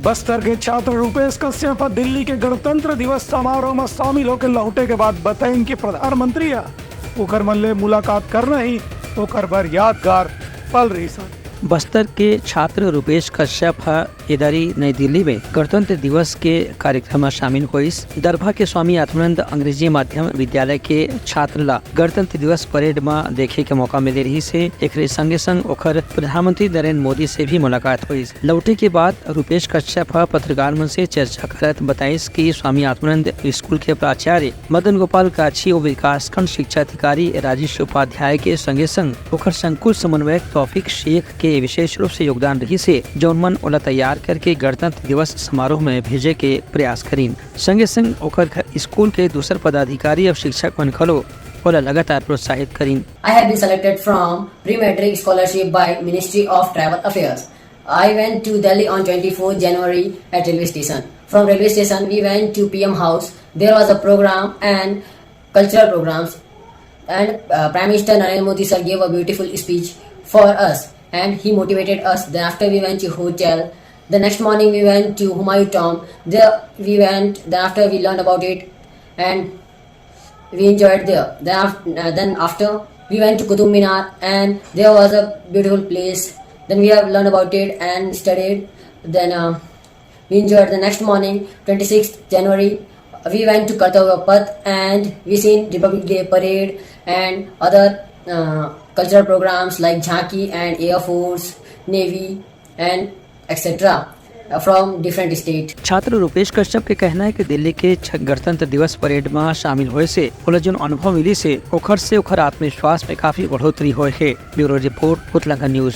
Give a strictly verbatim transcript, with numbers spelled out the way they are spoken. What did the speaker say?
बस्तर के छात्र रूपेश कश्यप ह दिल्ली के गणतंत्र दिवस समारोह म शामिल होके लौटे के बाद बताइन कि प्रधानमंत्री ह ओकर मन ले मुलाकात करना ही ओकर बर यादगार पल रहिस। बस्तर के छात्र रूपेश कश्यप ह एदारी नई दिल्ली में गणतंत्र दिवस के कार्यक्रम म शामिल होइस। दरभा के स्वामी आत्मानंद अंग्रेजी माध्यम विद्यालय के छात्र ला गणतंत्र दिवस परेड म देखे के मौका मिले रहिस हे। एकरे संगे संग ओखर प्रधानमंत्री नरेंद्र मोदी से भी मुलाकात होइस। लौटे के बाद रूपेश कश्यप ह पत्रकार मन से चर्चा करत बताइस कि स्वामी आत्मानंद स्कूल के प्राचार्य मदन गोपाल काछी अउ विकासखंड शिक्षा अधिकारी राजेश उपाध्याय के संगे संग ओखर संकुल समन्वयक तौफिक शेख के विशेष रूप से योगदान रहिस हे, जौन मन ओला तैयार करके गणतंत्र दिवस समारोह में भेजे के प्रयास करिन। संगे संग ओकर घर स्कूल के दूसर पदाधिकारी अउ शिक्षक मन घलो ओला लगातार प्रोत्साहित करिन। I have been selected from pre-matric scholarship by Ministry of Tribal Affairs. I went to Delhi on twenty-fourth January at railway station. From railway station, we went to P M House. There was a program and cultural programs. And uh, Prime Minister Narendra Modi sir gave a beautiful speech for us, and he motivated us. Then after we went to hotel. The next morning we went to Humayun Tomb. There we went. Then after we learned about it, and we enjoyed there. Then after, uh, then after we went to Qutub Minar, and there was a beautiful place. Then we have learned about it and studied. Then uh, we enjoyed the next morning, twenty-sixth January. We went to Kartavya Path and we seen Republic Day parade and other uh, cultural programs like Jhanki and Air Force, Navy and et cetera from different state. छात्र रूपेश कश्यप के कहना है कि दिल्ली के छ-, गणतंत्र दिवस parade में शामिल होए से ओला जोन अनुभव मिलिस हे, ओखर से ओखर आत्मविश्वास में काफी बढ़ोतरी होए हे। Bureau report, Utlanga news.